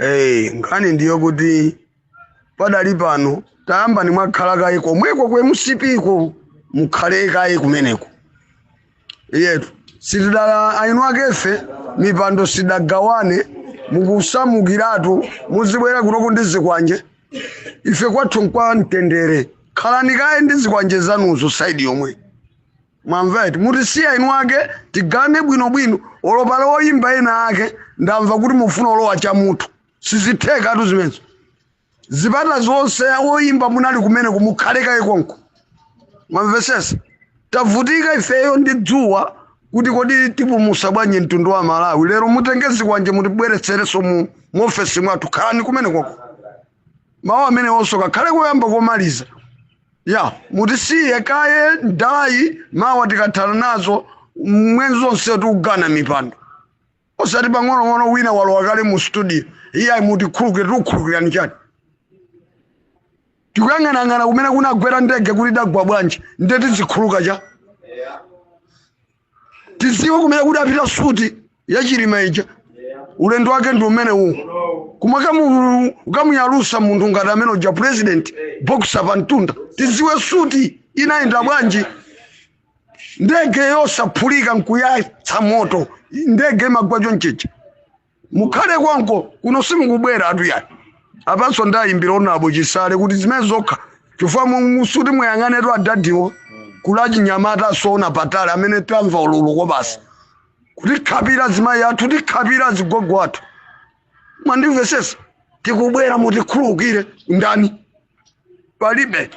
Hey, nkhani ndiyo kuti padali pano tayamba ni mwakhala kaye komweko kwe mcp-ko, mukhale kaye kumeneko yetu. Sitidala ainu akefe mipando sidagawane, mukusamukiratu, muzibwera kunoko ndi zikwanje. Ife kwathu nkwa mtendere. Khalani kaye ndi zikwanje zanuzo side yomwe, mwamva eti? Mutisiya inu ake tigane bwinobwino. Olopala oyimba ena ake ndamva kuti mufuna olowa chamuthu, sizithekatu zimenezo. Zipata zonse oyimba munali kumene kumukhale kaye konko, mwamvesesa? Tavutika ifeyo ndi dzuwa kuti kodi tipumusa bwanji mtundu wa Malawi. Lero mutenge zikwanje mutibweretserenso mu muofesi mwathu? Khalani kumene koko. Mawu amene onso kakhale koyamba komaliza ya mutisiye kaye ndayi. Mawa tikathana nazo mwezi zonse tikugana mipando, osati pang'onong'ono wina walowa kale mu studio. Iye mutikhulukire, tikukhulukirani chani? Tikuyang'anang'ana kumene kunagwera ndege kuti idagwa bwanji, nde tizikhuluka cha tiziwe kumene kuti apita suti yachilima ija. Ulendo wake ndi umene uwu kumwe kamuyalusa munthu ngati amene uja president boxer pa mtunda. Tiziwe suti inayenda bwanji, ndege yosaphulika nkuyatsa moto, ndege imagwa chonchicha. Mukhale konko, kuno simukubwera atu yayi. Apanso ndayimbira onabo Chisale kuti zimene zokha chifukwa musuti muyang'anetu adadiwo kula chinyamata asoona patali amene tamva ululu kwa basi kuti khapira azimayi athu, tikhapira azigogo athu, mwandimvesesa? Tikubwera, mutikhululukire. Ndani? Palibe.